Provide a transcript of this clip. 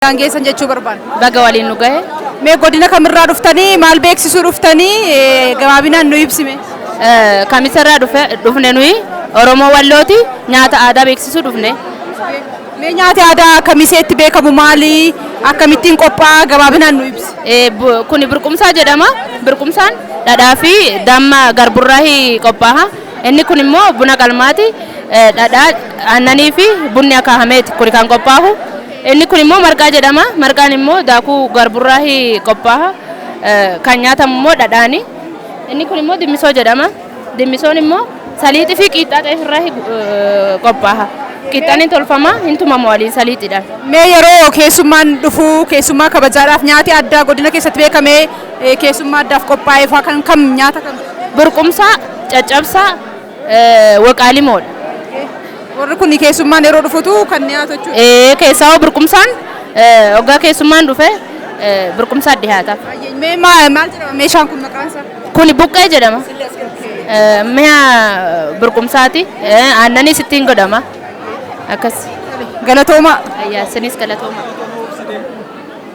Geessan jechuu barbaada. Baga waliin nu gahe. Mee godina kamirraa dhuftanii maal beeksisuu dhuftanii gabaabinaan nu ibsime. Kamisarraa dhufne nuyi Oromoo Wallooti nyaata aadaa beeksisuu dhufne. Mee nyaati aadaa kamiseetti beekamu maali? Akkamittiin qophaa'a? Gabaabinaan nu ibsi. Kuni burqumsaa jedhama. Burqumsaan dhadhaa fi damma garburraa qophaa'a. Inni kun immoo buna qalmaati. Dhadhaa, aannanii fi bunni akaahameeti kuni kan qophaahu. Inni kun immoo marqaa jedhama. Marqaan immoo daakuu garburraa qophaa'a. Kan nyaatamu immoo dhadhaani. Inni kun immoo dimmisoo jedhama. Dimmisoon immoo saliixii fi qiixxaa xeefirraa qophaa'a. Qiixxaan hin tolfama, hin tumama waliin saliixiidhaan. Mee yeroo keessummaan dhufu keessummaa kabajaadhaaf nyaati addaa godina keessatti beekamee keessummaa addaaf qophaa'ee fa'aa kan kam nyaata kam? Burqumsaa, caccabsaa, waqaalimoodha. Warri kun keessummaan yeroo dhufutu kan dhiyaatu jechuudha. Keessaa burqumsaan hoggaa keessummaan dhufe burqumsaa dhiyaata. Mee maal jedhama meeshaan kun maqaan isaa? Kuni buqqee jedhama. Mi'a burqumsaati. Aannanis ittiin godhama. Akkas. Galatooma. Ayyaa isinis galatooma.